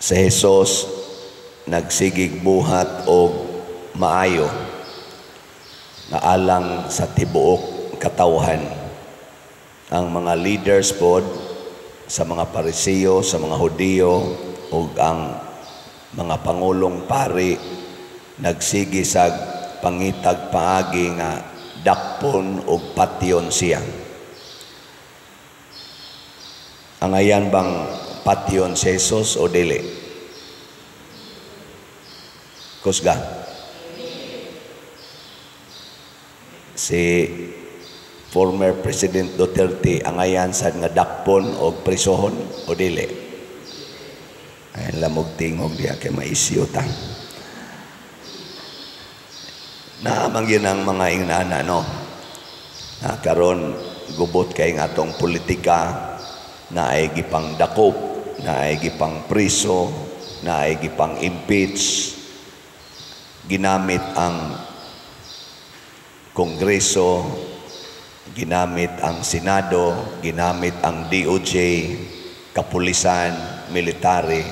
Si Jesus nagsigig buhat og maayo nga alang sa tibuok katawhan. Ang mga leaders pod sa mga Parisiyo, sa mga Hudiyo ug ang mga pangulong pari nagsige sa pangitag paagi nga dakpon og patyon siya. Angayan bang patyon si Jesus o dili? Kusga. Si former President Duterte angayan sad nga dakpon og prisohon o dili? Ay lamog tingog diha kay maisyu ta. Naamang yun ang mga ingnana, no? Na karon gubot kay nga atong politika na ay gipang dakop, na ay gipang priso, na ay gipang impeach, ginamit ang Kongreso, ginamit ang Senado, ginamit ang DOJ, kapulisan, military,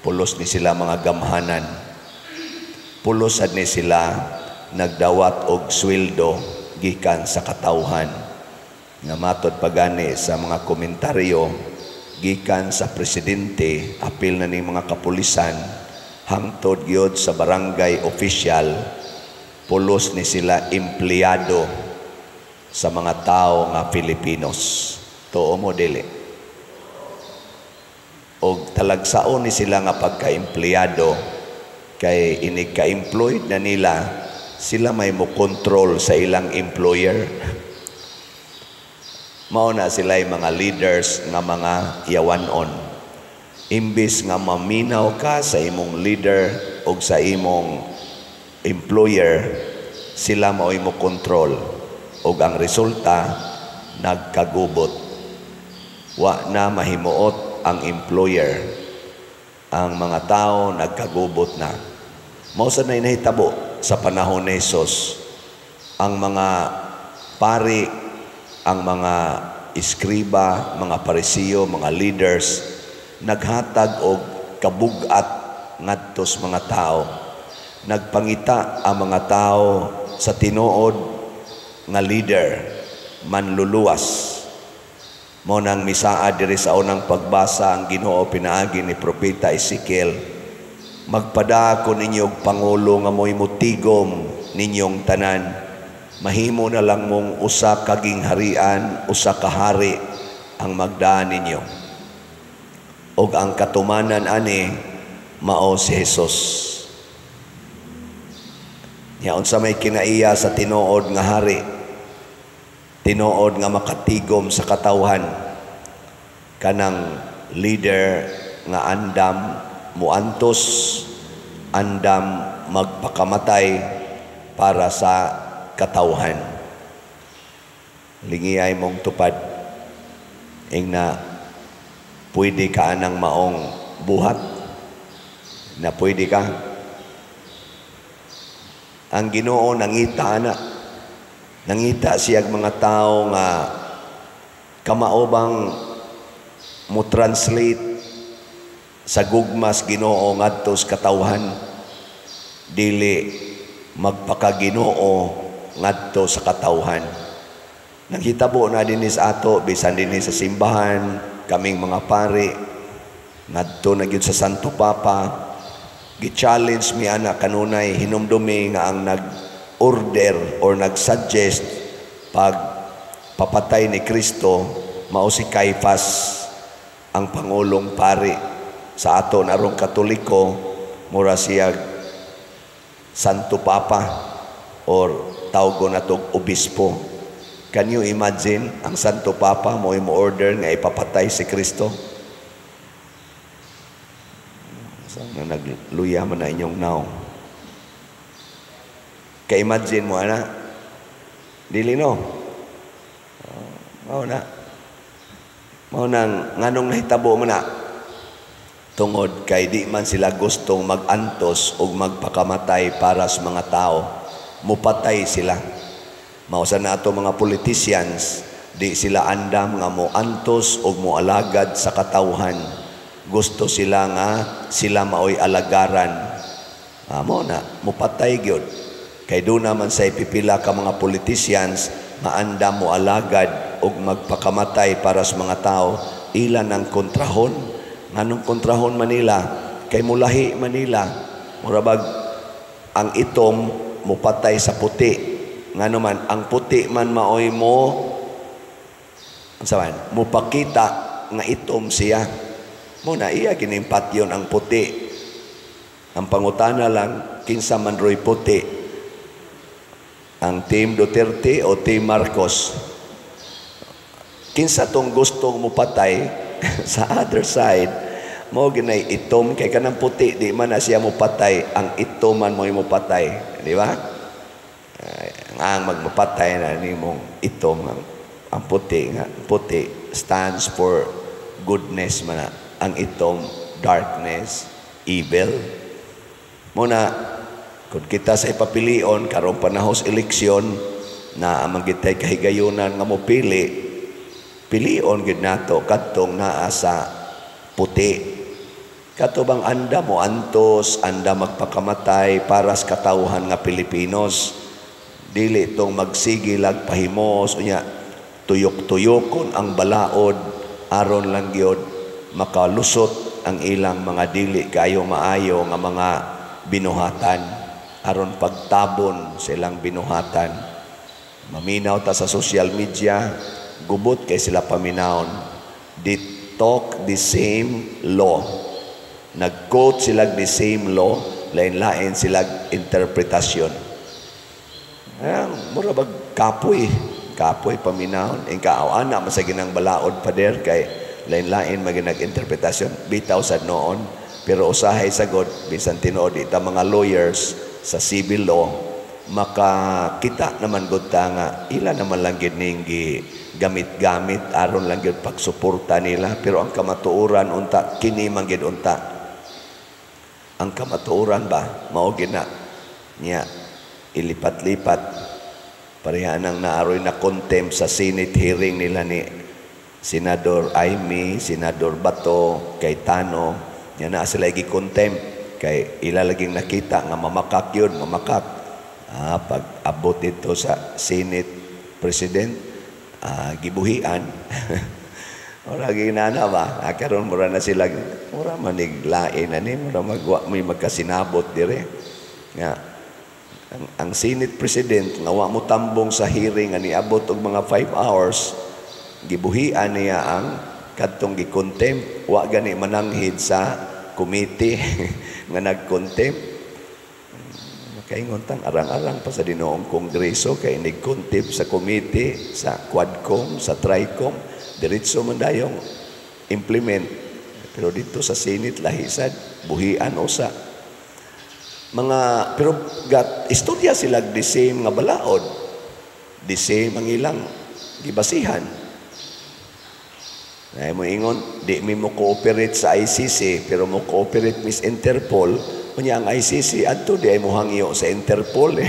pulos ni sila mga gamhanan. Pulos sad ni sila nagdawat og sweldo gikan sa katawhan. Nga matod pagani sa mga komentaryo gikan sa presidente, apil na ni mga kapulisan, hangtod gyud sa barangay official, pulos ni sila empleyado sa mga tao nga Filipinos. Tuo mo dili? Og talagsaon ni sila nga pagka-empleyado kay inig ka-employed na nila, sila may mo control sa ilang employer. Mao na sila mga leaders nga mga yawanon. Imbis nga maminaw ka sa imong leader o sa imong employer, sila mao'y mo control. Og ang resulta, nagkagubot. Wa na mahimuot ang employer. Ang mga tao nagkagubot na. Mao sa na nahitabo sa panahon ni Jesus. Ang mga pari, ang mga eskriba, mga Parisiyo, mga leaders, naghatag og kabugat ngadto sa mga tao. Nagpangita ang mga tao sa tinuod nga leader, manluluwas. Mao nang misaad diri sa unang pagbasa ang Ginoo pinaagi ni Propeta Ezekiel. Magpadako ninyo og pangulo nga mo'y mutigom ninyong tanan. Mahimo na lang mong usa ka gingharian, usa ka hari ang magdaan ninyo. Og ang katumanan ani mao si Jesus. Nya unsa may kinaiya sa tinuod nga hari, tinuod nga makatigom sa katawhan, kanang leader nga andam muantos, andam magpakamatay para sa katawhan. Lingiyay mong tupad, ing na pwede ka anang maong buhat, na pwede ka. Ang Ginoo nangita ana, nangita siyag mga tao nga kamao bang mo translate sa gugmas Ginoo ngadto sa katawhan, dili magpakaginoo ngadto sa katawhan. Naghitabo na dinhi sa ato, bisan dinhi sa simbahan, kaming mga pari ngadto na gyud sa Santo Papa, gi-challenge mi ana kanunay, hinumdumi nga ang nag-order or nag-suggest pag papatay ni Kristo mao si Caiphas, ang pangulong pari sa ato narong Katoliko, mura siya Santo Papa or tawgon natog obispo. Can you imagine ang Santo Papa mo order nga ipapatay si Kristo? So, na nagluya man na inyong naong. Ka-imagine mo, ana? Dili no? Mao na. Mao nang nganong nahitabo mo na? Tungod kay di man sila gustong mag-antos o magpakamatay para sa mga tao. Mupatay sila. Mao sa nato mga politicians, di sila andam nga moantos o moalagad sa katawhan. Gusto sila nga sila maoy alagaran. Amo na mupatay gyud. Kay duna man say pipila ka mga politicians nga andam mo alagad og magpakamatay para sa mga tao, ila ng kontrahon. Nganong kontrahon Manila? Kay mulahi Manila. Mura bag ang itom mupatay sa puti. Ngano man ang puti man maoy mo unsa man mupakita nga itom siya. Mo na iya ginimpatyon ang puti. Ang pangutana lang, kinsa man roy puti? Ang Team Duterte o Team Marcos? Kinsa tong gustong mupatay sa other side, mo ginay itom, kay kanang puti di man na siya mupatay, ang itom man mo'y mupatay, di ba? Ay, ang magmupatay na nimong itom, ang puti nga puti stands for goodness man na. Ang itom, darkness, evil. Mo na kung kita sa ipapilion karong panahon sa eleksyon na amang gitay kahigayunan nga mopili, pilion gid nato kadtong naa sa puti. Kato bang anda mo antos, anda magpakamatay para sa katawhan nga Pilipinos. Dili tong magsige lag pahimos unya tuyok-tuyokon ang balaod aron lang gyud makalusot ang ilang mga dili kaayo maayo nga mga binuhatan, aron pagtabon sa ilang binuhatan. Maminaw ta sa social media, gubot kay sila paminawon. They talk the same law. Nag-quote sila the same law, lain-lain sila interpretasyon. Ay, mura bag kapoy, kapoy paminawon. Ikaw ana man sa ginang balaod, pader, kay lain-lain maginag interpretasyon bitaw sa noon. Pero usahay sagod bisan tinuod ita mga lawyers sa civil law, makakita naman gud ta nga ila naman lang gid ning gamit-gamit aron lang gyud pagsuporta nila. Pero ang kamatuoran unta kini man gid unta ang kamatuoran ba, mao gid na niya ilipat-lipat. Pareha nang naaroy na contempt sa Senate hearing nila ni Senador Imee, Senador Bato, Cayetano, nya naa sila gi-contempt kay ila laging nakita nga mamakak yun, mamakak. Pag abot ito sa Senate President, gibuhian. Ora ginana ba? Karon mura na sila, mura manig lain ani, mura magwa may magkasinabot dire. Nga ang Senate President nga wa mo tambong sa hearing nga niabot og mga 5 hours, gibuhian niya ang kadtong gi-contempt, wa gani mananghid sa committee nga nag-contempt. Makaingon tang arang-arang pa sa dinoong kongreso kay nig-contempt sa committee, sa Quadcom, sa Tricom, diretso man dayong implement. Pero dito sa Senate lahi sad, buhian usa. Mga pero gat istorya sila the same nga balaod. The same ang ilang gibasihan. Ay mo ingon, di mi mo cooperate sa ICC pero mo cooperate mis Interpol. Unya ang ICC adto di ay mo hangyo sa Interpol.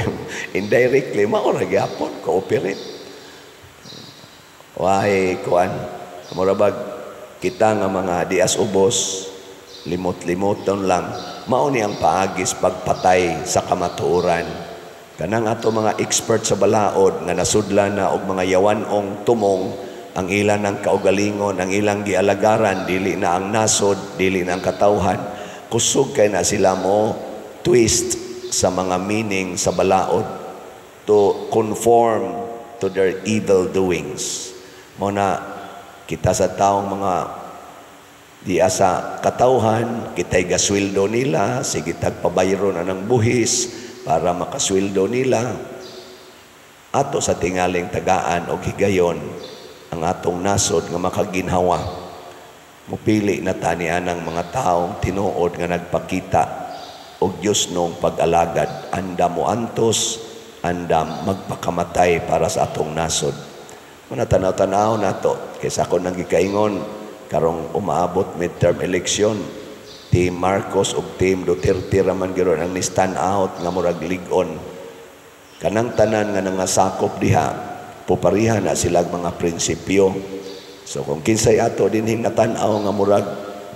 Indirectly mao ra gyapon cooperate. Wahay kuan, mura bag kita nga mga dias ubos limot-limoton lang. Mao ni ang paagis pagpatay sa kamatuoran. Kanang ato mga expert sa balaod nga nasudlan na og mga yawan-ong tumong ang ilan ng kaugalingon, ang ilang gialagaran, dili na ang nasod, dili na ang katawhan. Kusog kay na sila mo twist sa mga meaning sa balaod to conform to their evil doings. Mo na kita sa taong mga di asa katawhan, kita'y gasweldo nila, sige tagpabayro na ng buhis para makasweldo nila. Ato sa tingaling tagaan og higayon ang atong nasod nga makaginhawa. Mupili na tani anang mga taong tinuod nga nagpakita og Dios nung pag-alagad. Andam mo antos, andam magpakamatay para sa atong nasod. Muna tanaw-tanaw nato kaysa ako nang gikaingon karong umaabot midterm election, Team Marcos ug Team Duterte raman gyud ang ni stand out nga murag lig-on. Kanang tanan nga nangasakop diha, pupariha na sila mga prinsipyo. So kung kinsay ato dinhing natan-aw nga murag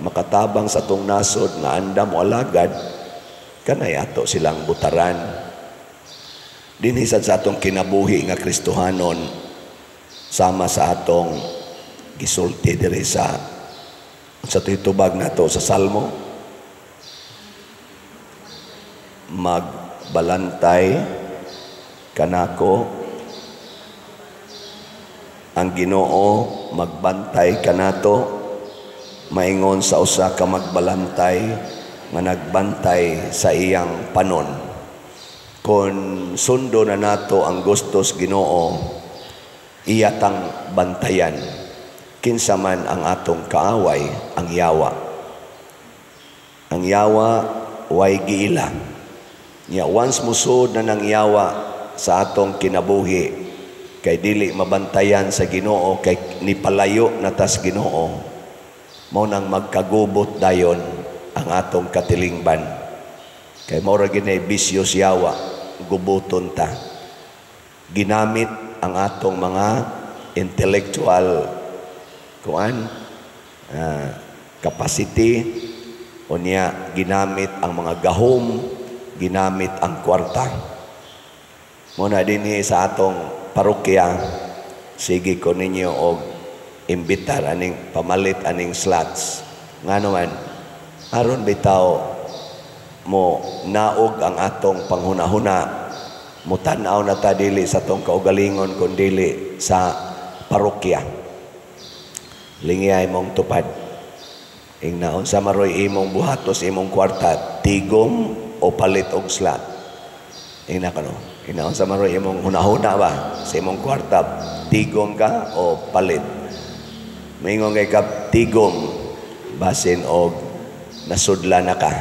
makatabang sa atong nasod nga andam o alagad, kanay ato silang butaran. Dinhi sad sa atong kinabuhi nga Kristohanon, sama sa atong gisulti diri sa titubag nato sa Salmo, magbalantay kanako ang Ginoo, magbantay kanato maingon sa usa ka magbalantay nga nagbantay sa iyang panon. Kon sundo na nato ang gustos Ginoo, iya tang bantayan. Kinsa man ang atong kaaway, ang yawa. Ang yawa way giila. Nya once musod na nang yawa sa atong kinabuhi, kay dili mabantayan sa Ginoo, kay nipalayo na tas Ginoo, mao nang magkagubot dayon ang atong katilingban. Kay mao ra gini bisyo yawa, gubuton ta. Ginamit ang atong mga intellectual kuan capacity, unya ginamit ang mga gahom, ginamit ang kwarta. Muna dinhi sa atong parokya, sige ko ninyo og imbitar aning pamalit aning slots. Ngano man, aron bitaw mo naog ang atong panghuna-huna, mutan-aw na ta dili sa atong kaugalingon kun dili sa parokya. Lingiyay mong tupad. Ingna unsa maroy imong buhatos imong kwarta, tigom o palit og slot. Ingna kano. Ingna unsa maroy imong hunahuna ba sa imong kwarta, tigom ka o palit. Maingon kay ka tigom basin og nasudla na ka.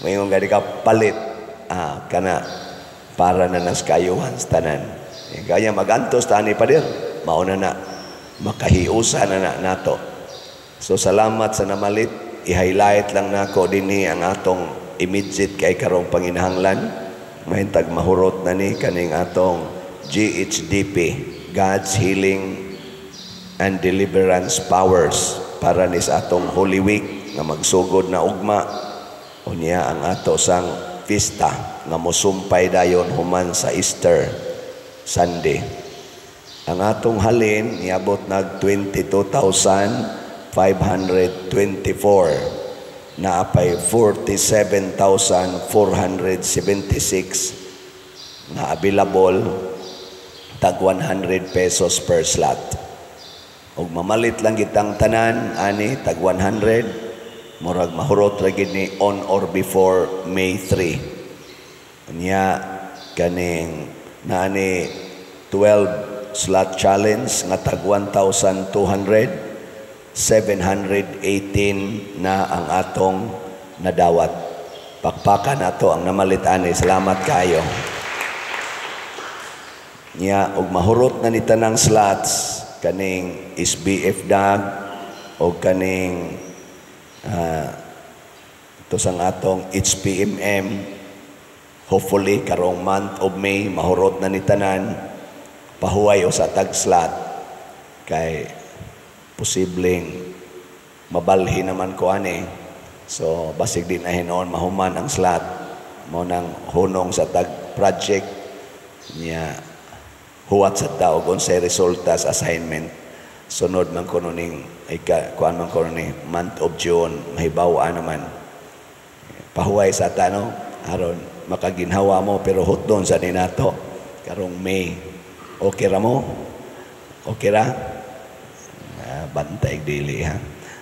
Maingon kay ka palit, kana para na naskayuhan sa tanan. Kaya magantos tani pader, mauna na makahiusa na na nato. So salamat sa namalit. I-highlight lang nako dinhi ang atong immediate kay karong panginahanglan. Mahintag mahurot na ni kaning atong GHDP, God's Healing and Deliverance Powers, para ni sa atong Holy Week nga magsugod na ugma. Unya ang ato sang pista nga mosumpay dayon human sa Easter Sunday. Ang atong halin niabot nag 22,524, naapay 47,476 na available, tag 100 pesos per slot. Og mamalit lang kitang tanan ani tag 100, murag mahurot ra gid ni on or before May 3. Unya kaning naani 12 slot challenge nga tag 1,200, 718 na ang atong nadawat. Pakpakan ato ang namalit ani. Salamat kayo. Nya og mahurot na ni tanang slots kaning SBF dag o kaning ito sang atong HPMM, hopefully karong month of May mahurot na ni tanan. Pahuway o sa tag slot kay posibleng mabalhi naman ko ani. So basig din na hinoon mahuman ang slot mo nang hunong sa tag project niya, huwat sa tao kung sa resulta sa assignment. Sunod man kuno ning kuan man kuno ni month of June, mahibaw-an naman. Pahuway sa tano aron makaginhawa mo, pero hutdon sa ninato karong May. Okay ra mo? Okay ra? Bantay dili ha.